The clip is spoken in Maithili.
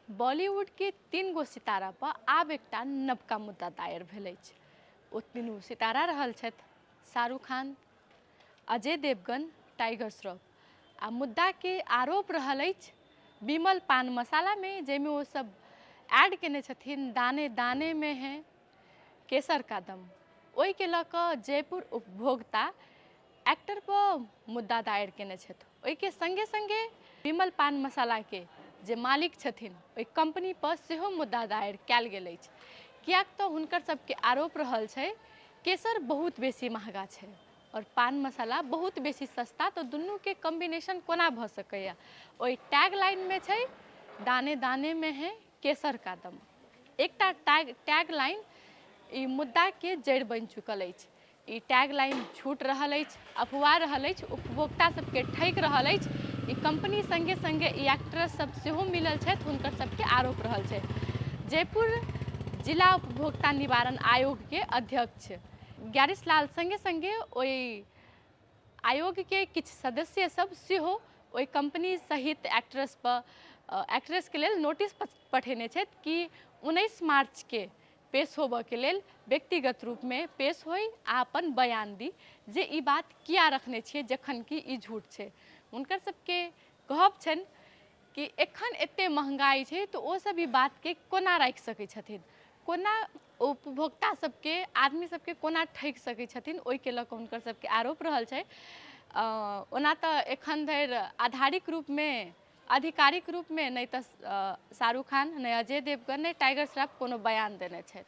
बॉलीवुड के 3 गो सितारा पर आब एकटा नवका मुद्दा दायर भेल अछि। ओ तीनू सितारा रहल छथि शाहरुख खान, अजय देवगन, टाइगर श्रॉफ आ मुद्दा के आरोप रहल अछि विमल पान मसाला में, जाहिमे ओ सब ऐड केने छथिन दाने दाने में है केसर का दम। ओहिके लऽ कऽ जयपुर उपभोक्ता एक्टर पर मुद्दा दायर केने छथि। ओहिके संगे संगे विमल पान मसाला के जे मालिक छथिन ओहि कंपनी पर सेहो मुद्दा दायर कयल गेल अछि, किएक तऽ हुनकर सबके आरोप रहल छै केसर बहुत बेसी महगा छै और पान मसाला बहुत बेसी सस्ता, तऽ दुनूके कॉम्बिनेशन कोना भऽ सकैए। ओहि टैग लाइनमे छै दाने दाने में है केसर का दम। एकटा टैग लाइन ई मुद्दाके जड़ि बनि चुकल अछि। ई टैग लाइन झूठ रहल अछि, अफवाह रहल अछि, उपभोक्ता सबके ठकि रहल अछि। ई कंपनी संगे संगे ई एक्ट्रेस सब सेहो मिलल छथि, हुनकर सबके आरोप रहल छै। जयपुर जिला उपभोक्ता निवारण आयोग के अध्यक्ष ज्ञानेश लाल संगे संगे ओहि आयोग के किछु सदस्य सब सेहो ओहि कंपनी सहित एक्ट्रेस पर एक्ट्रेस के लेल नोटिस पठेने छथि कि 19 मार्च के पेश होबऽके लेल व्यक्तिगत रूपमे पेश होइ आ अपन बयान दी जे ई बात किया रखने छियै जखन कि ई झूठ छै। हुनकर सबके कहब छनि कि एखन एते महंगाई छै तऽ ओ सब ई बातके कोना राखि सकै छथिन, कोना उपभोक्ता सबके आदमी सबके कोना ठकि सकै छथिन, ओहिके लऽ कऽ हुनकर सबके आरोप रहल छै। ओना तऽ एखन धरि आधारिक रूपमे आधिकारिक रूपमे नहि तऽ शाहरुख खान, नहि अजय देवगन, नहि टाइगर श्रॉफ कोनो बयान देने छथि।